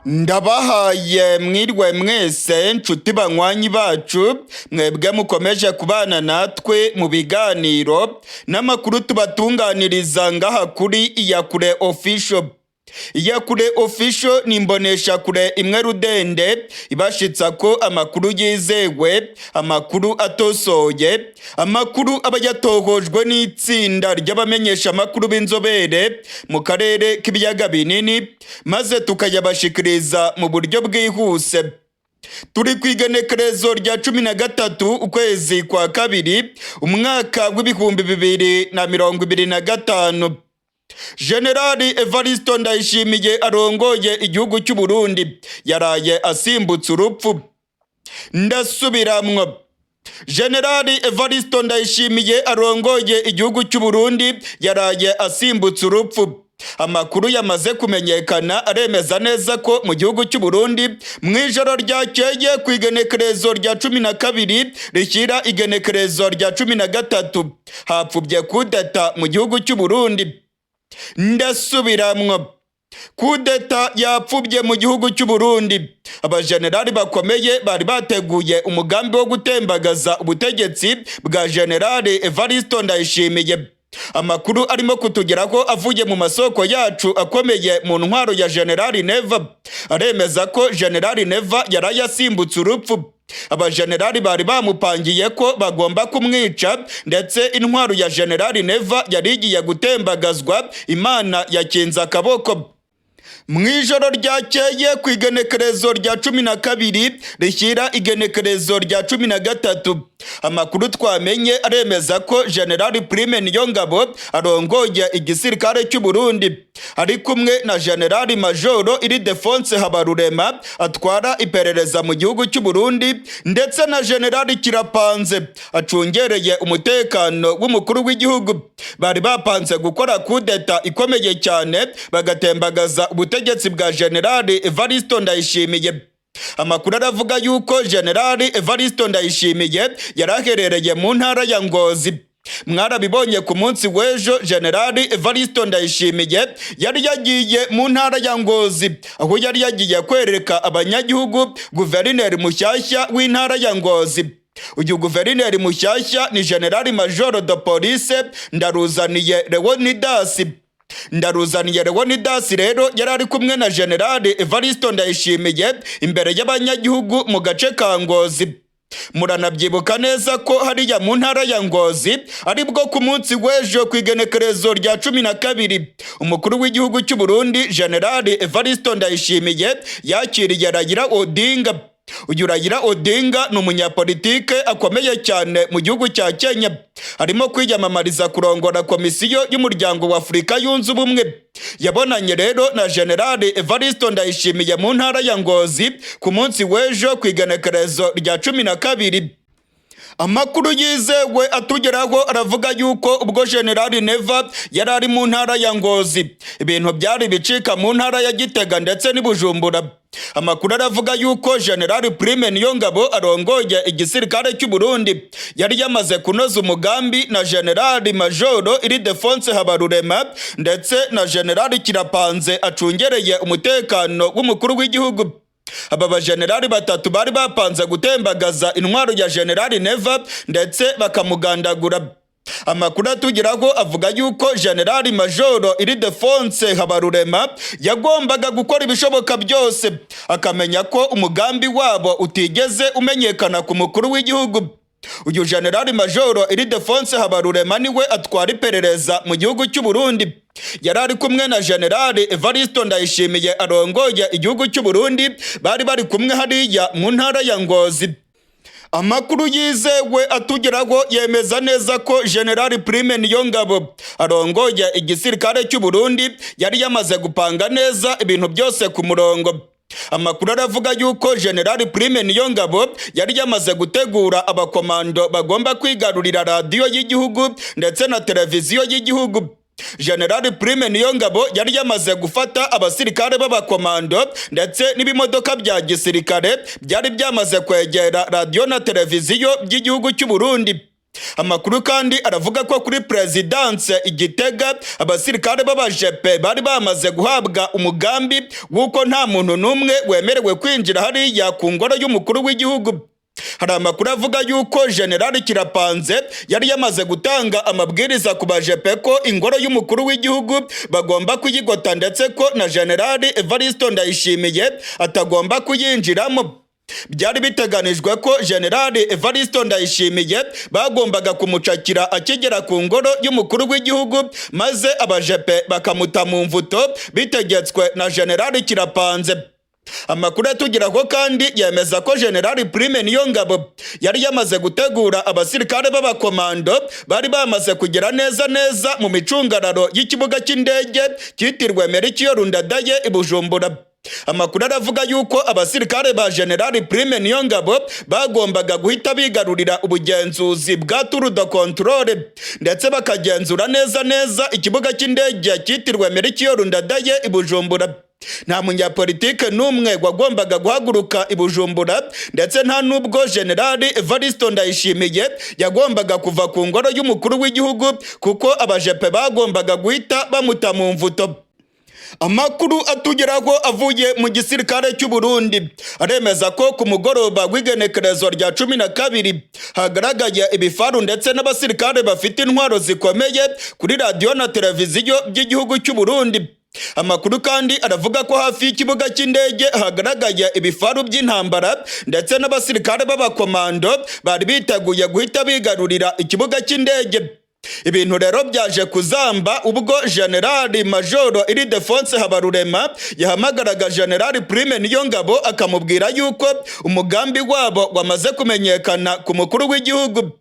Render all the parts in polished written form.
Ndabahaye mwirwe mwese, nshuti banywanyi bacu, mwebwe mukomeje kubana natwe mu biganiro n'amakuru tubatunganiriza ngaha kuri Iyakure Official. Iyakure Official ni imboneshakure imwe rudende ibashitsa ko amakuru yizewe, amakuru atosoye, amakuru aba yatohojwe n'itsinda ry'abamenyesha amakuru b'inzobere mu karere k'ibiyaga binini, maze tukayabashikiriza mu buryo bwihuse. Turi ku igenekerezo rya 13 ukwezi kwa kabiri, umwaka w'2025. Generali Evaristo Ndayishimiye arongoye igihugu cy'u Burundi yaraye asimbutse urupfu. Ndasubiramwo, Generali Evaristo Ndayishimiye arongoye igihugu cy'u Burundi yaraye asimbutse urupfu. Amakuru yamaze kumenyekana aremeza neza ko mu gihugu cy'u Burundi, mu ijoro ryakeye, ku igenekerezo rya 12 rishyira igenekerezo rya 13, hapfubye kudeta mu gihugu cy'u Burundi. Ndasubiramwo, kudeta yapfubye mu gihugu cy'u Burundi. Abajenerali bakomeye bari bateguye umugambi wo gutembagaza ubutegetsi bwa Generali Evaristo Ndayishimiye. Amakuru arimo kutugeraho avuye mu masoko yacu akomeye mu ntwaro ya Generali Neva aremeza ko Generali Neva yaraye asimbutse urupfu. Abajenerali bari bamupangiye ko bagomba kumwica, ndetse intwaro ya Generali Neva yari igiye gutembagazwa. Imana yakinze akaboko. Mu ijoro ryakeye, ku igenekerezo rya 12 rishyira igenekerezo rya 13, amakuru twamenye aremeza ko Generali Prime Niyongabo arongoye igisirikare cy'u Burundi ari kumwe na Generali Majoro Ildefonse Habarurema atwara iperereza mu gihugu cy'u Burundi, ndetse na Generali Kirapanze acungereye umutekano w'umukuru w'igihugu, bari bapanze gukora kudeta ikomeye cyane, bagatembagaza ubutegetsi bwa Generali Evaristo Ndayishimiye. Amakuru aravuga yuko Generali Evaristo Ndayishimiye yari aherereye mu ntara ya Ngozi. Mwarabibonye ku munsi w'ejo, Generali Evaristo Ndayishimiye yari yagiye mu ntara ya Ngozi, aho yari yagiye kwereka abanyagihugu guverineri mushyashya w'intara ya Ngozi. Uyu guverineri mushyashya ni Generali Majoro de Police Ndaruzaniye Leonidas. Ndaruzaniye Leonidas rero yari ari kumwe na Generali Evaristo Ndayishimiye imbere y'abanyagihugu mu gace ka Ngozi. Muranabyibuka neza ko hariya mu ntara ya Ngozi aribwo ku munsi w'ejo, ku igenekerezo rya 12, umukuru w'igihugu cy'u Burundi Generali Evaristo Ndayishimiye yakiriye Raila Odinga. Uyu Raila Odinga ni umunyapolitike akomeye cyane mu gihugu cya Kenya, arimo kwiyamamariza kurongora Komisiyo y'Umuryango wa Afurika Yunze Ubumwe. Yabonanye rero na Generali Evaristo Ndayishimiye mu ntara ya Ngozi ku munsi w'ejo, ku igenekerezo rya 12. Amakuru yizewe atugeraho aravuga yuko ubwo Generali Neva yari ari mu ntara ya Ngozi, ibintu byari bicika mu ntara ya Gitega ndetse n'i Bujumbura. Amakuru aravuga yuko Generali Prime Niyongabo arongoye igisirikare cy'u Burundi yari yamaze kunoza umugambi na Generali Majoro Ildefonse Habarurema ndetse na Generali Kirapanze acungereye umutekano w'umukuru w'igihugu. Aba bajenerali batatu bari bapanze gutembagaza intwaro ya Generali Neva ndetse bakamugandagura. Amakuru atugeraho avuga yuko Generali Majoro Ildefonse Habarurema yagombaga gukora ibishoboka byose akamenya ko umugambi wabo utigeze umenyekana ku mukuru w'igihugu. Uyu Generali Majoro Ildefonse Habarurema niwe atwara iperereza mu gihugu cy'u Burundi. Yari ari kumwe na Generali Evaristo Ndayishimiye arongoye igihugu cy'u Burundi, bari bari kumwe hariya mu ntara ya Ngozi. Amakuru yizewe atugeraho yemeza neza ko Generali Prime Niyongabo arongoye igisirikare cy'u Burundi yari yamaze gupanga neza ibintu byose ku murongo. Amakuru aravuga yuko Generali Prime Niyongabo yari yamaze gutegura abakomando bagomba kwigarurira radiyo y'igihugu ndetse na televiziyo y'igihugu. Generali Prime Niyongabo yari yamaze gufata abasirikare b'abakomando, ndetse n'ibimodoka bya gisirikare byari byamaze kwegera radiyo na televiziyo by'igihugu cy'u Burundi. Amakuru kandi aravuga ko kuri présidence i Gitega abasirikare b'abajepe bari bamaze guhabwa umugambi w'uko nta muntu n'umwe wemerewe kwinjira hariya ku ngoro y'umukuru w'igihugu. Hari amakuru avuga yuko Generali Kirapanze yari yamaze gutanga amabwiriza ku bajepe ko ingoro y'umukuru w'igihugu bagomba kuyigota, ndetse ko na Generali Evaristo Ndayishimiye atagomba kuyinjiramo. Byari biteganijwe ko Generali Evaristo Ndayishimiye bagombaga kumucakira akigera ku ngoro y'umukuru w'igihugu, maze abajepe bakamuta mu mvuto bitegetswe na Generali Kirapanze. Amakuru atugeraho kandi yemeza ko Generali Prime Niyongabo yari yamaze gutegura abasirikare b'abakomando bari bamaze kugera neza neza mu micungararo y'ikibuga cy'indege cyitiriwe Melchior Ndadaye i Bujumbura. Amakuru aravuga yuko abasirikare ba Generali Prime Niyongabo bagombaga guhita bigarurira ubugenzuzi bwa tour de contrôle, ndetse bakagenzura neza neza ikibuga cy'indege cyitiriwe Melchior Ndadaye i Bujumbura. Nta munyapolitike n'umwe wagombaga guhaguruka i Bujumbura, ndetse nta n'ubwo Generali Evaristo Ndayishimiye yagombaga kuva ku ngoro y'umukuru w'igihugu, kuko abajepe bagombaga guhita bamuta mu mvuto. Amakuru atugeraho avuye mu gisirikare cy'u Burundi aremeza ko ku mugoroba w'igenekerezo rya 12 hagaragaye ibifaru ndetse n'abasirikare bafite intwaro zikomeye kuri radiyo na televiziyo by'igihugu cy'u Burundi. Amakuru kandi aravuga ko hafi y'ikibuga cy'indege hagaragaye ibifaru by'intambara ndetse n'abasirikare b'abakomando bari biteguye guhita bigarurira ikibuga cy'indege. Ibintu rero byaje kuzamba ubwo Generali Majoro Ildefonse Habarurema yahamagaraga Generali Prime Niyongabo, akamubwira yuko umugambi wabo wamaze kumenyekana ku mukuru w'igihugu.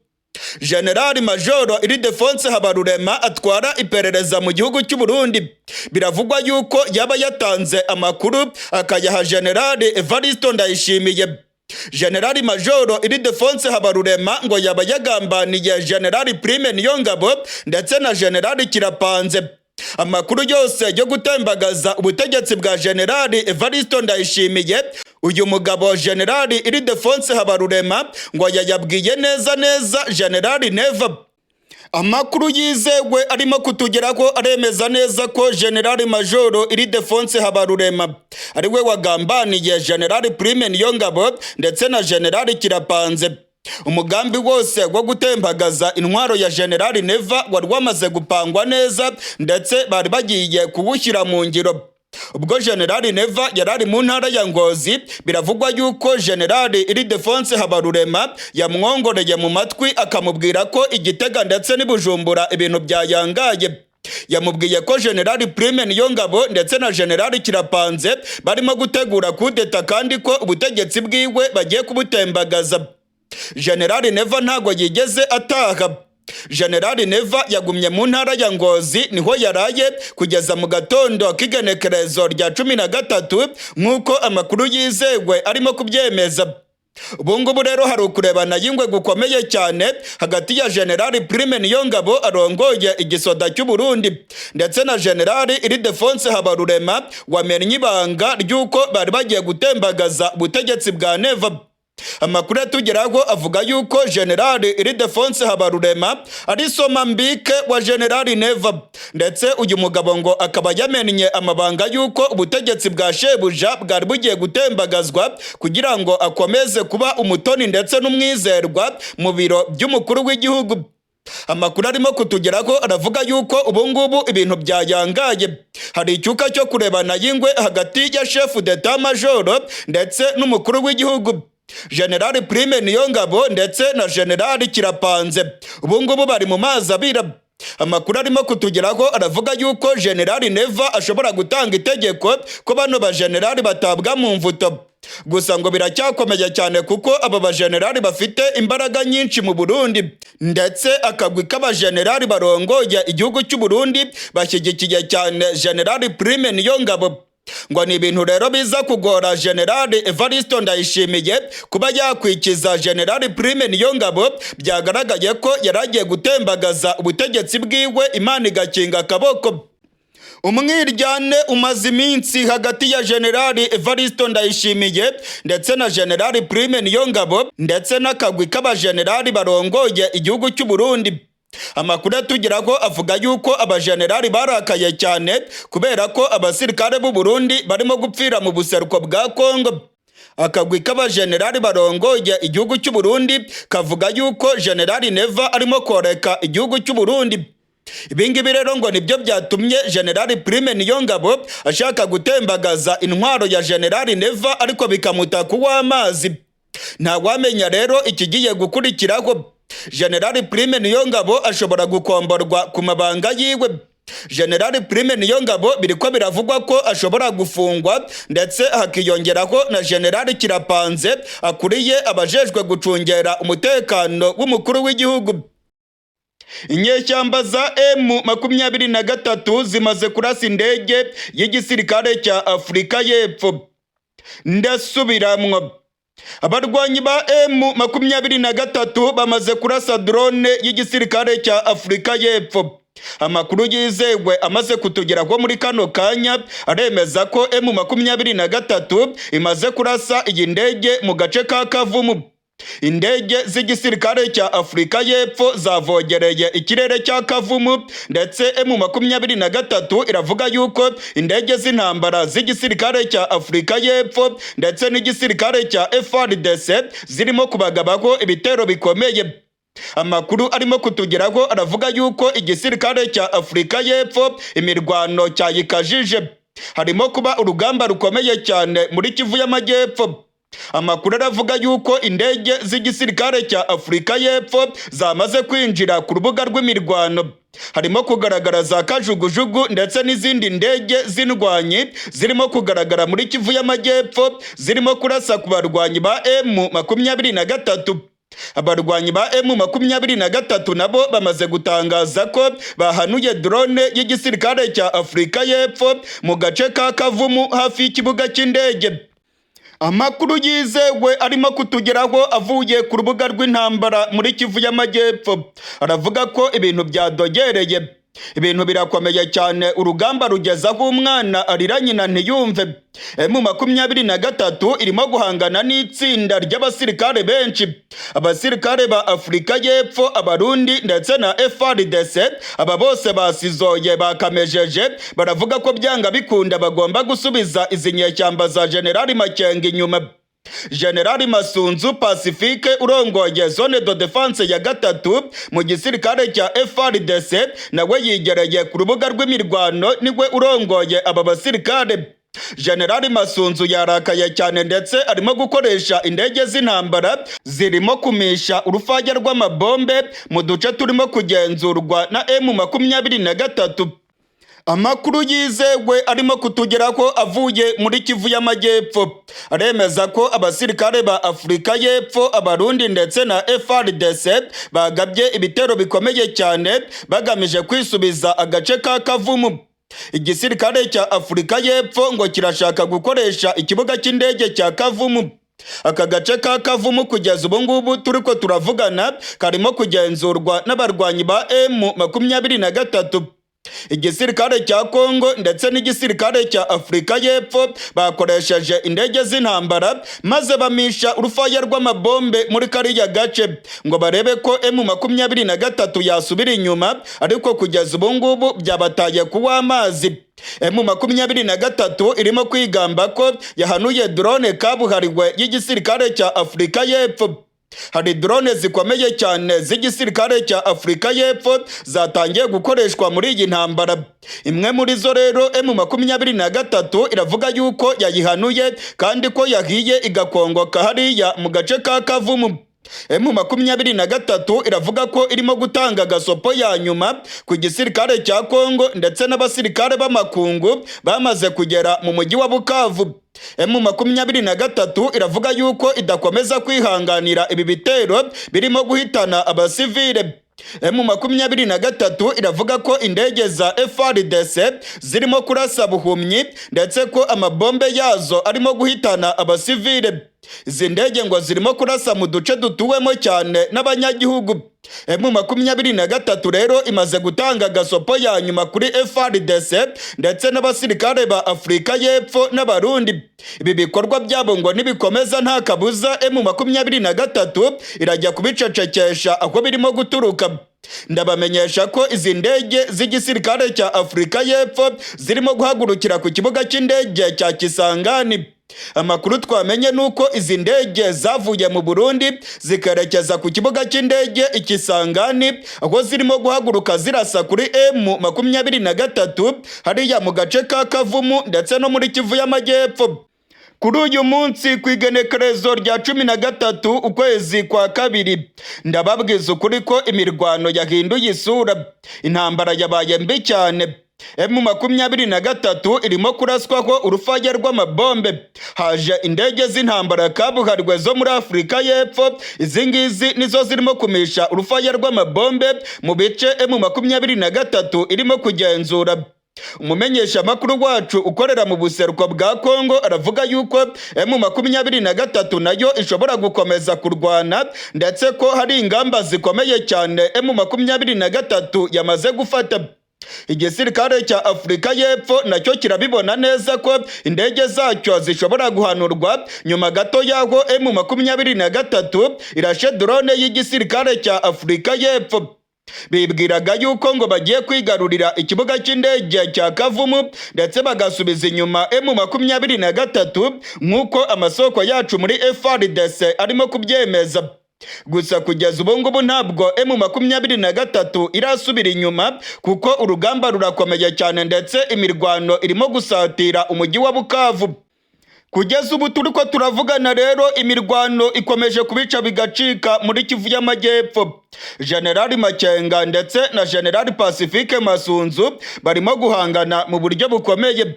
Generali Majoro Ildefonse Habarurema atwara iperereza mu gihugu cy'u Burundi. Biravugwa yuko yaba yatanze amakuru akayaha Generali Evaristo Ndayishimiye. Generali Majoro Ildefonse Habarurema ngo yaba yagambaniye Generali Prime Niyongabo ndetse na Generali Kirapanze. Amakuru yose yo gutembagaza ubutegetsi bwa Generali Evaristo Ndayishimiye, uyu mugabo Generali Ildefonse Habarurema ngo yayabwiye neza neza Generali Neva. Amakuru yizewe arimo kutugeraho aremeza neza ko Generali Majoro Ildefonse Habarurema ari we wagambaniye Generali Prime Niyongabo ndetse na Generali Kirapanze. Umugambi wose wo gutembagaza intwaro ya Generali Neva wari wamaze gupangwa neza, ndetse bari bagiye kuwushyira mu ngiro. Ubwo Generali Neva yari ari mu ntara ya Ngozi, biravugwa yuko Generali Ildefonse Habarurema yamwongoreye mu matwi, akamubwira ko i Gitega ndetse n'i Bujumbura ibintu byayangaye. Yamubwiye ko Generali Prime Niyongabo ndetse na Generali Kirapanze barimo gutegura kudeta, kandi ko ubutegetsi bwiwe bagiye kubutembagaza. Generali Neva ntago yigeze ataha. Generali Neva yagumye mu ntara ya Ngozi, niho yaraye kugeza mu gatondo k'igenekerezo rya 13, nk'uko amakuru yizewe arimo kubyemeza. Ubu ngubu rero hari ukurebana y'ingwe gukomeye cyane hagati ya Generali Prime Niyongabo arongoye igisoda cy'u Burundi ndetse na Generali Ildefonse Habarurema wamennye ibanga ry'uko bari bagiye gutembagaza ubutegetsi bwa Neva. Amakuru atugeraho avuga yuko Generali Ildefonse Habarurema ari somambike wa Generali Neva, ndetse uyu mugabo ngo akaba yamennye amabanga y'uko ubutegetsi bwa shebuja bwari bugiye gutembagazwa, kugira ngo akomeze kuba umutoni ndetse n'umwizerwa mu biro by'umukuru w'igihugu. Amakuru arimo kutugeraho aravuga yuko ubu ngubu ibintu byayangaye. Hari icyuka cyo kurebana y'ingwe hagati ya chef d'état major ndetse n'umukuru w'igihugu. Generali Prime Niyongabo ndetse na Generali Kirapanze ubu ngubu bari mu mazi abira. Amakuru arimo kutugeraho aravuga yuko Generali Neva ashobora gutanga itegeko ko bano bajenerali batabwa mu mvuto. Gusa ngo biracyakomeye cyane, kuko aba bajenerali bafite imbaraga nyinshi mu Burundi, ndetse akagwi k'abajenerali barongoye igihugu cy'u Burundi bashyigikiye cyane Generali Prime Niyongabo. Ngo ni ibintu rero biza kugora Generali Evaristo Ndayishimiye kuba yakwikiza Generali Prime Niyongabo, byagaragaye ko yari agiye gutembagaza ubutegetsi bwiwe, Imana igakinga akaboko. Umwiryane umaze iminsi hagati ya Generali Evaristo Ndayishimiye ndetse na Generali Prime Niyongabo ndetse n'akagwi k'abajenerali barongoye igihugu cy'u Burundi. Amakuru atugeraho avuga yuko abajenerali barakaye cyane kubera ko abasirikare b'u Burundi barimo gupfira mu buseruko bwa Kongo. Akagwi k'abajenerali barongoye igihugu cy'u Burundi kavuga yuko Generali Neva arimo koreka igihugu cy'u Burundi. Ibingibi rero ngo nibyo byatumye Generali Prime Niyongabo ashaka gutembagaza intwaro ya Generali Neva, ariko bikamuta kuw'amazi. Ntawamenya rero ikigiye gukurikiraho. Generali Prime Niyongabo ashobora gukomborwa ku mabanga yiwe. Generali Prime Niyongabo biriko biravugwa ko ashobora gufungwa, ndetse hakiyongeraho na Generali Kirapanze akuriye abajejwe gucungera umutekano w'umukuru w'igihugu. Inyeshyamba za M23 zimaze kurasa indege y'igisirikare cya Afurika y'Epfo. Ndasubiramwo, abarwanyi ba M23 bamaze kurasa drone y'igisirikare cya Afurika y'Epfo. Amakuru yizewe amaze kutugeraho muri kano kanya aremeza ko M23 imaze kurasa iyi ndege mu gace ka Kavumu. Indege z'igisirikare cya Afurika y'Epfo zavogereye ikirere cya Kavumu, ndetse M23 iravuga yuko indege z'intambara z'igisirikare cya Afurika y'Epfo ndetse n'igisirikare cya FARDC zirimo kubagabaho ibitero bikomeye. Amakuru arimo kutugeraho aravuga yuko igisirikare cya Afurika y'Epfo imirwano cyayikajije, harimo kuba urugamba rukomeye cyane muri Kivu y'Amajyepfo. Amakuru aravuga yuko indege z'igisirikare cya Afurika y'Epfo zamaze kwinjira ku rubuga rw'imirwano. Harimo kugaragara za kajugujugu ndetse n'izindi ndege z'indwanyi zirimo kugaragara muri Kivu y'Amajyepfo, zirimo kurasa ku barwanyi ba M23. Abarwanyi ba M23 nabo bamaze gutangaza ko bahanuye drone y'igisirikare cya Afurika y'Epfo mu gace ka Kavumu hafi y'ikibuga cy'indege. Amakuru yizewe arimo kutugeraho avuye ku rubuga rw'intambara muri Kivu y'Amajyepfo aravuga ko ibintu byadogereye, ibintu birakomeye cyane, urugamba rugeza aho umwana arira nyina ntiyumve. M23 irimo guhangana n'itsinda ry'abasirikare benshi, abasirikare ba Afurika y'Epfo, Abarundi ndetse na FARDC. Aba bose basizoye, bakamejeje, baravuga ko byanga bikunda bagomba gusubiza izi nyeshyamba za Generali Makenga inyuma. Generali Masunzu Pacifique urongoye zone de défense ya gatatu mu gisirikare cya FARDC nawe yigereye ku rubuga rw'imirwano, niwe urongoye aba basirikare. Generali Masunzu yarakaye cyane, ndetse arimo gukoresha indege z'intambara zirimo kumisha urufaya rw'amabombe mu duce turimo kugenzurwa na M23. Amakuru yizewe arimo kutugeraho avuye muri Kivu y'Amajyepfo aremeza ko abasirikare ba Afurika y'Epfo, Abarundi ndetse na FARDC bagabye ibitero bikomeye cyane bagamije kwisubiza agace ka Kavumu. Igisirikare cya Afurika y'Epfo ngo kirashaka gukoresha ikibuga cy'indege cya Kavumu. Aka gace ka Kavumu kugeza ubu ngubu turiko turavugana karimo kugenzurwa n'abarwanyi ba M23. Igisirikare cya Kongo ndetse n'igisirikare cya Afurika y'Epfo bakoresheje indege z'intambara maze bamisha urufaya rw'amabombe muri kariya gace ngo barebe ko M23 yasubira inyuma, ariko kugeza ubu ngubu byabataye kuwa amazi. M23 irimo kwigamba ko yahanuye drone kabuhariwe y'igisirikare cya Afurika y'Epfo. Hari drone zikomeye cyane z'igisirikare cya Afurika y'Epfo zatangiye gukoreshwa muri iyi ntambara. Imwe muri zo rero M23 iravuga yuko yayihanuye kandi ko yahiye igakongoka hariya mu gace ka Kavumu. M23 iravuga ko irimo gutanga agasopo ya nyuma ku gisirikare cya Kongo ndetse n'abasirikare b'amakungu bamaze kugera mu mujyi wa Bukavu. M23 iravuga yuko idakomeza kwihanganira ibi bitero birimo guhitana abasivile. M23 iravuga ko indege za FARDC zirimo kurasa buhumyi, ndetse ko amabombe yazo arimo guhitana abasivile. Izi ndege ngo zirimo kurasa mu duce dutuwemo cyane n'abanyagihugu. M23 rero imaze gutanga gasopo ya nyuma kuri FARDC ndetse n'abasirikare ba Afurika y'Epfo n'Abarundi. Ibi bikorwa byabo ngo nibikomeza nta kabuza M23 irajya kubicecekesha aho birimo guturuka. Ndabamenyesha ko izi ndege z'igisirikare cya Afurika y'Epfo zirimo guhagurukira ku kibuga cy'indege cya Kisangani. Amakuru twamenye ni uko izi ndege zavuye mu Burundi zikerekeza ku kibuga cy'indege i Kisangani, aho zirimo guhaguruka zirasa kuri M23 hariya mu gace ka Kavumu ndetse no muri Kivu y'Amajyepfo. Kuri uyu munsi ku igenekerezo rya 13 ukwezi kwa kabiri, ndababwiza ukuri ko imirwano yahinduye isura, intambara yabaye mbi cyane. M23 irimo kuraswaho urufaya rw'amabombe. Haje indege z'intambara kabuhariwe zo muri Afurika y'Epfo. Izi ngizi nizo zirimo kumisha urufaya rw'amabombe mu bice M23 irimo kugenzura. Umumenyeshamakuru wacu ukorera mu buseruko bwa Kongo aravuga yuko M23 nayo ishobora gukomeza kurwana, ndetse ko hari ingamba zikomeye cyane M23 yamaze gufata. Igisirikare cya Afurika y'Epfo nacyo kirabibona neza ko indege zacyo zishobora guhanurwa nyuma gato y'aho M23 irashe drone y'igisirikare cya Afurika y'Epfo. Bibwiraga yuko ngo bagiye kwigarurira ikibuga cy'indege cya Kavumu ndetse bagasubiza inyuma M23, nk'uko amasoko yacu muri FARDC arimo kubyemeza. Gusa kugeza ubu ngubu ntabwo M23 irasubira inyuma, kuko urugamba rurakomeye cyane ndetse imirwano irimo gusatira umujyi wa Bukavu. Kugeza ubu turi ko turavugana rero, imirwano ikomeje kubica bigacika muri Kivu y'Amajyepfo. Generali Makenga ndetse na Generali Pacifique Masunzu barimo guhangana mu buryo bukomeye.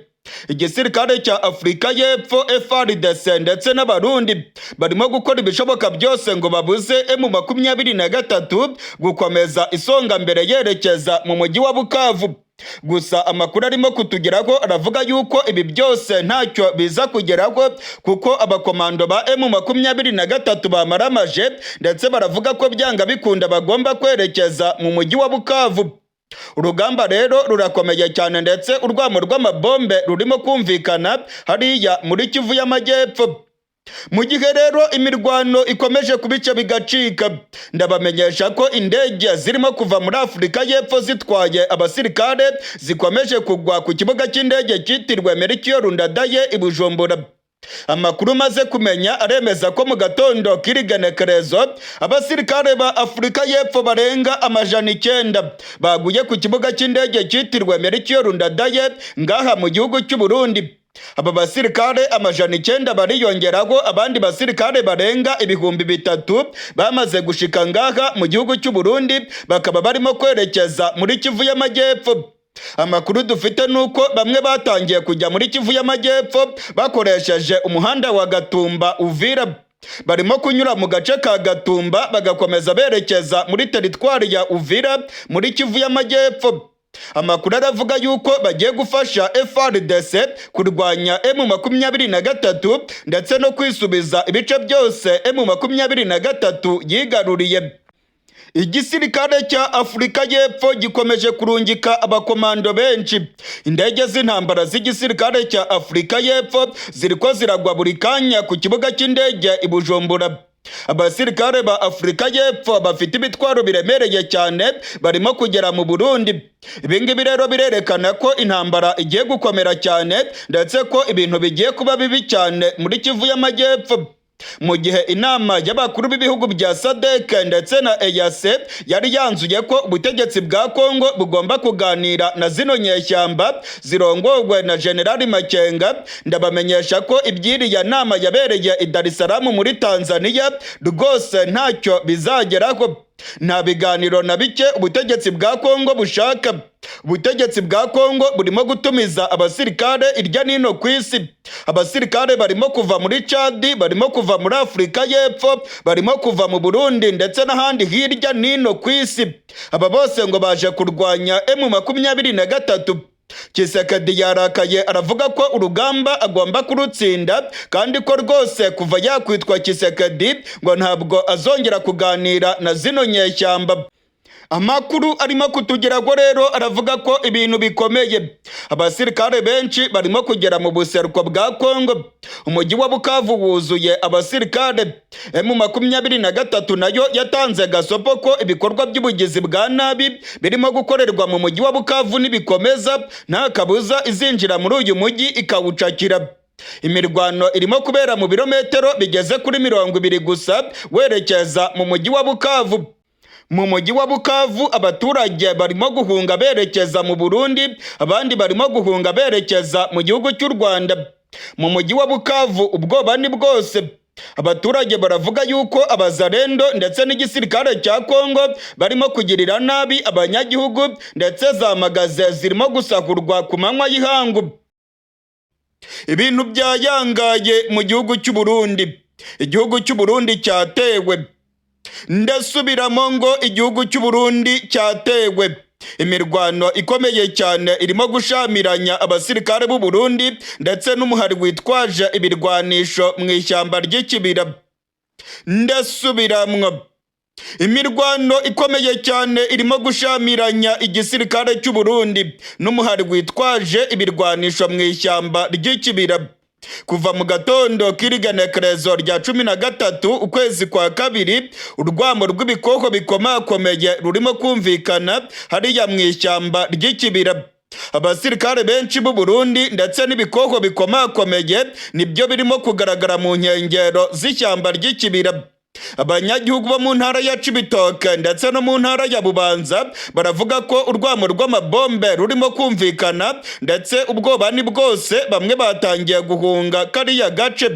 Igisirikare cya Afurika y'Epfo, FARDC ndetse n'Abarundi barimo gukora ibishoboka byose ngo babuze M23 gukomeza isonga mbere yerekeza mu mujyi wa Bukavu. Gusa amakuru arimo kutugeraho aravuga yuko ibi byose ntacyo biza kugeraho, kuko abakomando ba M23 bamaramaje, ndetse baravuga ko byanga bikunda bagomba kwerekeza mu mujyi wa Bukavu. Urugamba rero rurakomeye cyane, ndetse urwamo rw'amabombe rurimo kumvikana hariya muri Kivu y'Amajyepfo. Mu gihe rero imirwano ikomeje kubica bigacika, ndabamenyesha ko indege zirimo kuva muri Afurika y'Epfo zitwaye abasirikare zikomeje kugwa ku kibuga cy'indege cyitiriwe Melchior Ndadaye i Bujumbura. Amakuru maze kumenya aremeza ko mu gatondo k'iri genekerezo abasirikare ba Afurika y'Epfo barenga 900 baguye ku kibuga cy'indege cyitiriwe Melchior Ndadaye ngaha mu gihugu cy'u Burundi. Aba basirikare 900 bariyongeraho abandi basirikare barenga 3000 bamaze gushika ngaha mu gihugu cy'u Burundi, bakaba barimo kwerekeza muri Kivu y'Amajyepfo. Amakuru dufite nuko bamwe batangiye kujya muri Kivu y'Amajyepfo bakoresheje umuhanda wa Gatumba Uvira. Barimo kunyura mu gace ka Gatumba bagakomeza berekeza muri teritwari ya Uvira muri Kivu y'Amajyepfo. Amakuru aravuga yuko bagiye gufasha FARDC kurwanya M23 ndetse no kwisubiza ibice byose M23 yigaruriye. Igisirikare cya Afurika y'Epfo gikomeje kurungika abakomando benshi. Indege z'intambara z'igisirikare cya Afurika y'Epfo ziriko ziragwa buri kanya ku kibuga cy'indege i Bujumbura. Abasirikare ba Afurika y'Epfo bafite ibitwaro biremereye cyane barimo kugera mu Burundi. Ibi ngibi rero birerekana ko intambara igiye gukomera cyane, ndetse ko ibintu bigiye kuba bibi cyane muri Kivu y'Amajyepfo. Mu gihe inama y'abakuru b'ibihugu bya SADC ndetse na EAC yari yanzuye ko ubutegetsi bwa Kongo bugomba kuganira na zino nyeshyamba zirongowe na Generali Makenga, ndabamenyesha ko iby'iriya nama yabereye i Dar es Salaam muri Tanzania rwose ntacyo bizageraho. Nta biganiro na bike ubutegetsi bwa Kongo bushaka. Ubutegetsi bwa Kongo burimo gutumiza abasirikare irya nino ku isi. Abasirikare barimo kuva muri Chad, barimo kuva muri Afurika y'Epfo, barimo kuva mu Burundi ndetse n'ahandi hirya nino ku isi. Aba bose ngo baje kurwanya M23. Tshisekedi yarakaye, aravuga ko urugamba agomba kurutsinda, kandi ko rwose kuva yakwitwa Tshisekedi ngo ntabwo azongera kuganira na zino nyeshyamba. Amakuru arimo kutugeraho rero aravuga ko ibintu bikomeye. Abasirikare benshi barimo kugera mu buseruko bwa Kongo. Umujyi wa Bukavu wuzuye abasirikare. M23 nayo yatanze gasopo ko ibikorwa by'ubugizi bwa nabi birimo gukorerwa mu mujyi wa Bukavu nibikomeza, nta kabuza izinjira muri uyu mujyi ikawucakira. Imirwano irimo kubera mu birometero bigeze kuri 20 gusa werekeza mu mujyi wa Bukavu. Mu mujyi wa Bukavu abaturage barimo guhunga berekeza mu Burundi, abandi barimo guhunga berekeza mu gihugu cy'u Rwanda. Mu mujyi wa Bukavu ubwoba ni bwose. Abaturage baravuga yuko abazarendo ndetse n'igisirikare cya Kongo barimo kugirira nabi abanyagihugu, ndetse za magaze zirimo gusahurwa ku manywa y'ihangu. Ibintu byayangaye mu gihugu cy'u Burundi. Igihugu cy'u Burundi cyatewe. Ndasubiramo ngo igihugu cy'u Burundi cyatewe. Imirwano ikomeye cyane irimo gushamiranya abasirikare b'u Burundi ndetse n'umuhari witwaje ibirwanisho mu ishyamba ry'ikibira. Ndasubiramwo, imirwano ikomeye cyane irimo gushamiranya igisirikare cy'u Burundi n'umuhari witwaje ibirwanisho mu ishyamba ry'ikibira. Kuva mu gatondo k'irigenekerezo rya 13 ukwezi kwa kabiri, urwamo rw'ibikoko bikomakomeye rurimo kumvikana hariya mu ishyamba ry'ikibira. Abasirikare benshi b'u Burundi ndetse n'ibikoko bikomakomeye nibyo birimo kugaragara mu nkengero z'ishyamba ry'ikibira. Abanyagihugu bo mu ntara ya Cibitoke ndetse no mu ntara ya Bubanza baravuga ko urwamo rw'amabombe rurimo kumvikana, ndetse ubwoba ni bwose, bamwe batangiye guhunga kariya gace.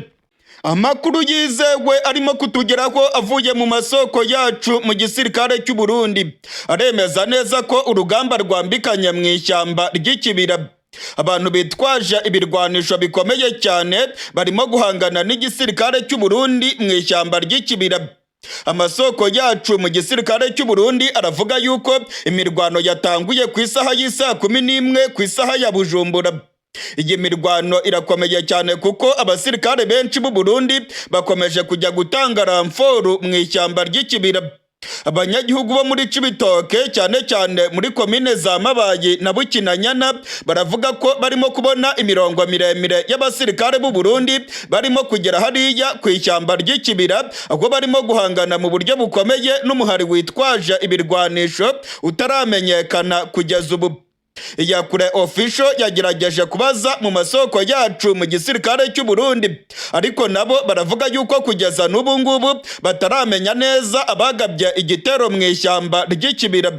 Amakuru yizewe arimo kutugeraho avuye mu masoko yacu mu gisirikare cy'u Burundi aremeza neza ko urugamba rwambikanye mu ishyamba ry'ikibira. Abantu bitwaje ibirwanisho bikomeye cyane barimo guhangana n'igisirikare cy'u Burundi mu ishyamba ry'ikibira. Amasoko yacu mu gisirikare cy'u Burundi aravuga yuko imirwano yatanguye ku isaha y'isaa 11 ku isaha ya Bujumbura. Iyi mirwano irakomeye cyane kuko abasirikare benshi b'u Burundi bakomeje kujya gutanga renfort mu ishyamba ry'ikibira. Abanyagihugu bo muri Cibitoke, cyane cyane muri komine za Mabayi na Bukinanyana, baravuga ko barimo kubona imirongo miremire y'abasirikare b'u Burundi barimo kugera hariya ku ishyamba ry'ikibira, aho barimo guhangana mu buryo bukomeye n'umuhari witwaje ibirwanisho utaramenyekana kugeza ubu. Iyakure Official yagerageje kubaza mu masoko yacu mu gisirikare cy'u Burundi, ariko nabo baravuga yuko kugeza n'ubu ngubu bataramenya neza abagabye igitero mu ishyamba ry'ikibira.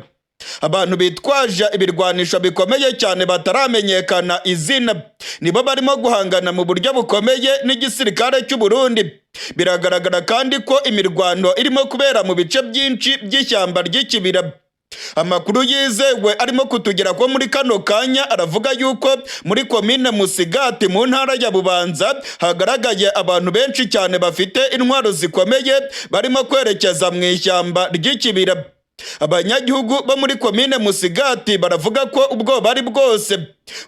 Abantu bitwaje ibirwanisho bikomeye cyane bataramenyekana izina nibo barimo guhangana mu buryo bukomeye n'igisirikare cy'u Burundi. Biragaragara kandi ko imirwano irimo kubera mu bice byinshi by'ishyamba ry'ikibira. Amakuru yizewe arimo kutugera ko muri kano kanya aravuga yuko muri komine Musigati mu ntara ya Bubanza hagaragaye abantu benshi cyane bafite intwaro zikomeye barimo kwerekeza mu ishyamba ry'ikibira. Abanyagihugu bo muri komine Musigati baravuga ko ubwoba ari bwose,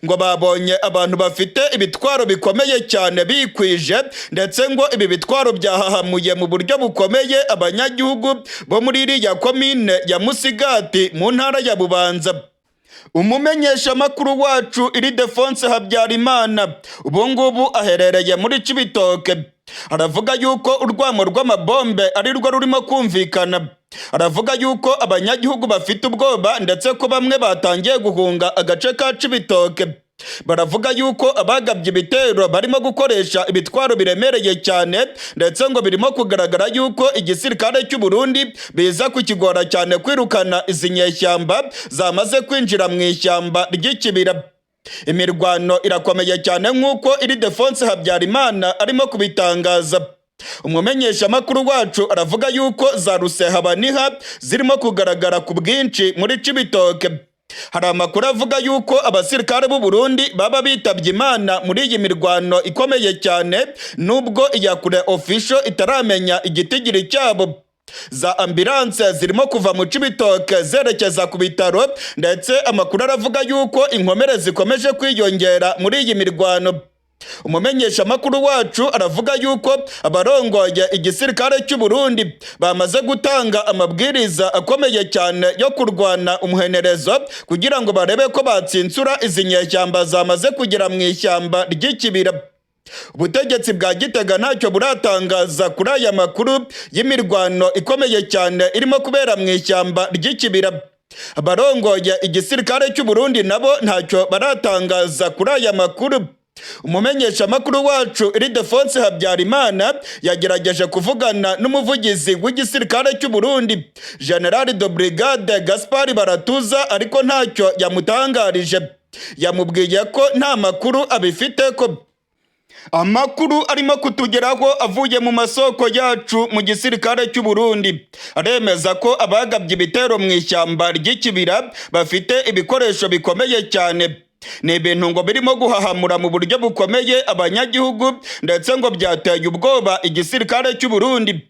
ngo babonye abantu bafite ibitwaro bikomeye cyane bikwije, ndetse ngo ibi bitwaro byahahamuye mu buryo bukomeye abanyagihugu bo muri iriya komine ya Musigati mu ntara ya Bubanza. Umumenyeshamakuru wacu Iridefonse Habyarimana ubu ngubu aherereye muri Cibitoke, aravuga yuko urwamo rw'amabombe ari rwo rurimo kumvikana. Aravuga yuko abanyagihugu bafite ubwoba, ndetse ko bamwe batangiye guhunga agace ka Cibitoke. Baravuga yuko abagabye ibitero barimo gukoresha ibitwaro biremereye cyane, ndetse ngo birimo kugaragara yuko igisirikare cy'u Burundi biza kukigora cyane kwirukana izi nyeshyamba zamaze kwinjira mu ishyamba ry'ikibira. Imirwano irakomeye cyane nk'uko Iridefonse Habyarimana arimo kubitangaza. Umumenyeshamakuru wacu aravuga yuko za rusehabaniha zirimo kugaragara ku bwinshi muri Cibitoke. Hari amakuru avuga yuko abasirikare b'u Burundi baba bitabye Imana muri iyi mirwano ikomeye cyane, nubwo Iyakure Official itaramenya igitigiri cyabo. Za ambulance zirimo kuva mu Cibitoke zerekeza ku bitaro, ndetse amakuru aravuga yuko inkomere zikomeje kwiyongera muri iyi mirwano. Umumenyeshamakuru wacu aravuga yuko abarongoye igisirikare cy'u Burundi bamaze gutanga amabwiriza akomeye cyane yo kurwana umuhenerezo kugira ngo barebe ko batsinsura izi nyeshyamba zamaze kugera mu ishyamba ry'ikibira. Ubutegetsi bwa Gitega ntacyo buratangaza kuri aya makuru y'imirwano ikomeye cyane irimo kubera mu ishyamba ry'ikibira. Abarongoye igisirikare cy'u Burundi nabo ntacyo baratangaza kuri aya makuru. Umumenyeshamakuru wacu Ildefonse Habyarimana yagerageje kuvugana n'umuvugizi w'igisirikare cy'u Burundi, General de Brigade Gaspard Baratuza, ariko ntacyo yamutangarije. Yamubwiye ko nta makuru abifite ko. Amakuru arimo kutugeraho avuye mu masoko yacu mu gisirikare cy'u Burundi aremeza ko abagabye ibitero mu ishyamba ry'ikibira bafite ibikoresho bikomeye cyane. Ni ibintu ngo birimo guhahamura mu buryo bukomeye abanyagihugu, ndetse ngo byateye ubwoba igisirikare cy'u Burundi.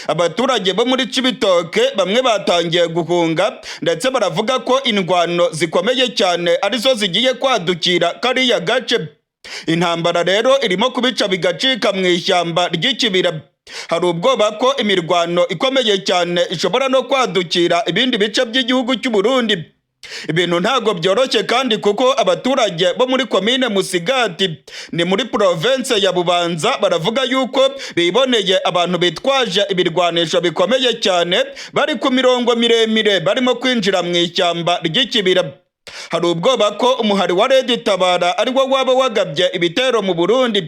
Abaturage bo muri Cibitoke bamwe batangiye guhunga, ndetse baravuga ko indwano zikomeye cyane arizo zigiye kwadukira kariya gace. Intambara rero irimo kubica bigacika mu ishyamba ry'ikibira. Hari ubwoba ko imirwano ikomeye cyane ishobora no kwadukira ibindi bice by'igihugu cy'u Burundi. Ibintu ntago byoroshye kandi, kuko abaturage bo muri komine Musigati, ni muri province ya Bubanza, baravuga yuko biboneye abantu bitwaje ibirwanisho bikomeye cyane bari ku mirongo miremire barimo kwinjira mu ishyamba ry'ikibira. Hari ubwoba ko umuhari wa Red Tabara ari wo waba wagabye ibitero mu Burundi.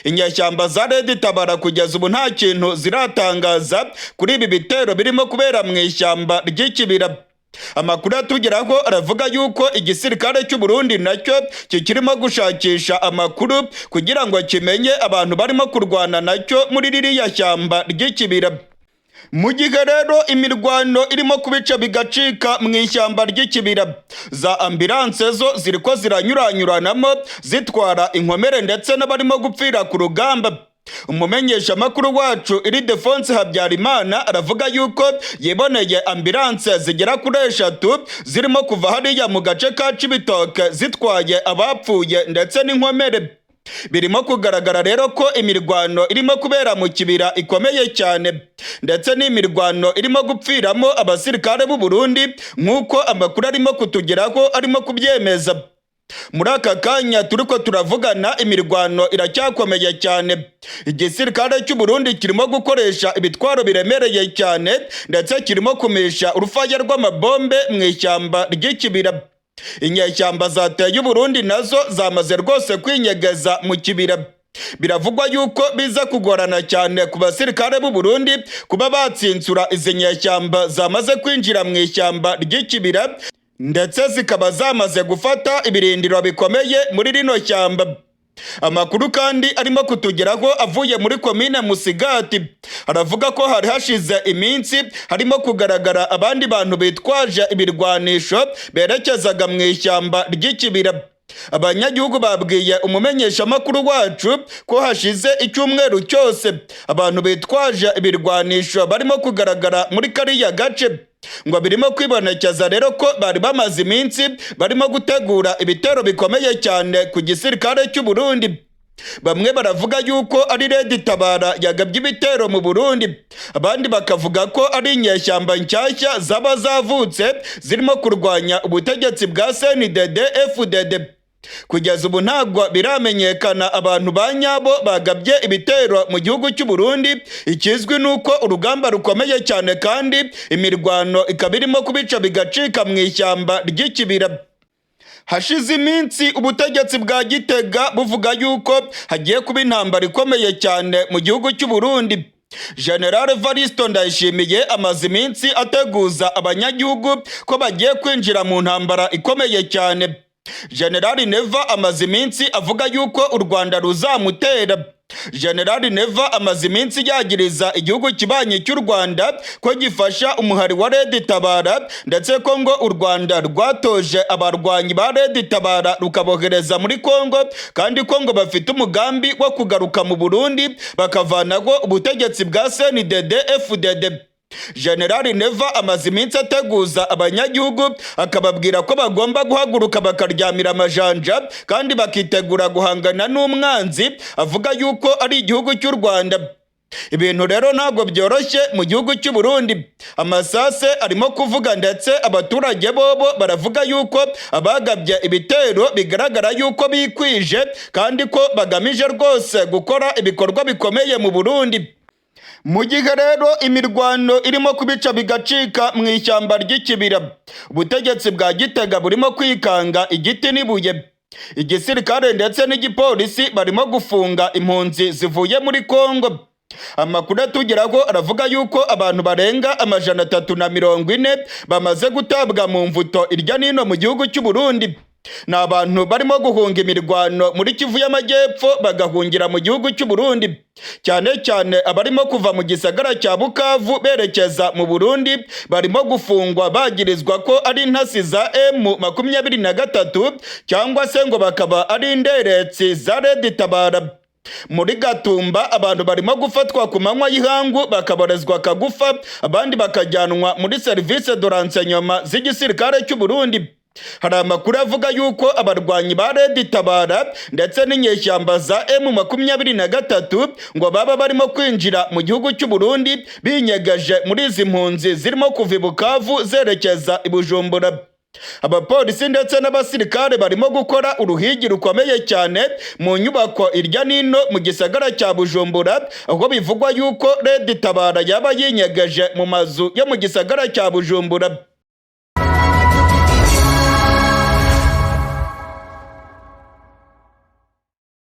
Inyeshyamba za Red Tabara kugeza ubu nta kintu ziratangaza kuri ibi bitero birimo kubera mu ishyamba ry'ikibira. Amakuru atugeraho aravuga yuko igisirikare cy'u Burundi nacyo kikirimo gushakisha amakuru kugira ngo kimenye abantu barimo kurwana nacyo muri ririya shyamba ry'ikibira. Mu gihe rero imirwano irimo kubica bigacika mu ishyamba ry'ikibira, za ambulance zo ziriko ziranyuranyuranamo zitwara inkomere ndetse n'abarimo gupfira ku rugamba. Umumenyeshamakuru wacu Ildefonse Habyarimana aravuga yuko yiboneye ambulance zigera kuri 3 zirimo kuva hariya mu gace ka Cibitoke zitwaye abapfuye ndetse n'inkomere. Birimo kugaragara rero ko imirwano irimo kubera mu kibira ikomeye cyane, ndetse n'imirwano irimo gupfiramo abasirikare b'u Burundi, nk'uko amakuru arimo kutugeraho arimo kubyemeza. Muri aka kanya turiko turavugana, imirwano iracyakomeye cyane. Igisirikare cy'u Burundi kirimo gukoresha ibitwaro biremereye cyane, ndetse kirimo kumisha urufaya rw'amabombe mu ishyamba ry'ikibira. Inyeshyamba zateye u Burundi nazo zamaze rwose kwinyegeza mu kibira. Biravugwa yuko biza kugorana cyane ku basirikare b'u Burundi kuba batsinsura izi nyeshyamba zamaze kwinjira mu ishyamba ry'ikibira, ndetse zikaba zamaze gufata ibirindiro bikomeye muri rino shyamba. Amakuru kandi arimo kutugeraho avuye muri komine Musigati aravuga ko hari hashize iminsi harimo kugaragara abandi bantu bitwaje ibirwanisho berekezaga mu ishyamba ry'ikibira. Abanyagihugu babwiye umumenyeshamakuru wacu ko hashize icyumweru cyose abantu bitwaje ibirwanisho barimo kugaragara muri kariya gace. Ngo birimo kwibonekeza rero ko bari bamaze iminsi barimo gutegura ibitero bikomeye cyane ku gisirikare cy'u Burundi. Bamwe baravuga yuko ari Red Tabara yagabye ibitero mu Burundi, abandi bakavuga ko ari inyeshyamba nshyashya zaba zavutse zirimo kurwanya ubutegetsi bwa CNDD FDD. Kugeza ubu ntabwo biramenyekana abantu ba nyabo bagabye ibitero mu gihugu cy'u Burundi. Ikizwi ni uko urugamba rukomeye cyane kandi imirwano ikaba irimo kubica bigacika mu ishyamba ry'ikibira. Hashize iminsi ubutegetsi bwa Gitega buvuga yuko hagiye kuba intambara ikomeye cyane mu gihugu cy'u Burundi. General Evaristo Ndayishimiye amaze iminsi ateguza abanyagihugu ko bagiye kwinjira mu ntambara ikomeye cyane. General Neva amaze iminsi avuga yuko u Rwanda ruzamutera. General Neva amaze iminsi yagiriza igihugu kibanyi cy'u Rwanda ko gifasha umuhari wa Red Tabara, ndetse ko ngo u Rwanda rwatoje abarwanyi ba Red Tabara rukabohereza muri Kongo, kandi ko ngo bafite umugambi wo kugaruka mu Burundi bakavanaho ubutegetsi bwa CNDD FDD. Generali Neva amaze iminsi ateguza abanyagihugu, akababwira ko bagomba guhaguruka bakaryamira amajanja kandi bakitegura guhangana n'umwanzi avuga yuko ari igihugu cy'u Rwanda. Ibintu rero ntabwo byoroshye mu gihugu cy'u Burundi. Amasase arimo kuvuga, ndetse abaturage bobo baravuga yuko abagabye ibitero bigaragara yuko bikwije kandi ko bagamije rwose gukora ibikorwa bikomeye mu Burundi. Mu gihe rero imirwano irimo kubica bigacika mu ishyamba ry'ikibira, ubutegetsi bwa Gitega burimo kwikanga igiti n'ibuye. Igisirikare ndetse n'igipolisi barimo gufunga impunzi zivuye muri Kongo. Amakuru atugeraho aravuga yuko abantu barenga 340 bamaze gutabwa mu mvuto irya nino mu gihugu cy'u Burundi. Ni abantu barimo guhunga imirwano muri Kivu y'Amajyepfo bagahungira mu gihugu cy'u Burundi, cyane cyane abarimo kuva mu gisagara cya Bukavu berekeza mu Burundi barimo gufungwa bagirizwa ko ari intasi za M23 cyangwa se ngo bakaba ari inderetsi za Red Tabara. Muri Gatumba abantu barimo gufatwa ku manywa y'ihangu bakaborezwa kagufa, abandi bakajyanwa muri service de renseignement z'igisirikare cy'u Burundi. Hari amakuru avuga yuko abarwanyi ba Red Tabara ndetse n'inyeshyamba za M23 ngo baba barimo kwinjira mu gihugu cy'u Burundi binyegeje muri izi mpunzi zirimo kuva i Bukavu zerekeza i Bujumbura. Abapolisi ndetse n'abasirikare barimo gukora uruhigi rukomeye cyane mu nyubako irya nino mu gisagara cya Bujumbura, aho bivugwa yuko Red Tabara yaba yinyegeje mu mazu yo mu gisagara cya Bujumbura.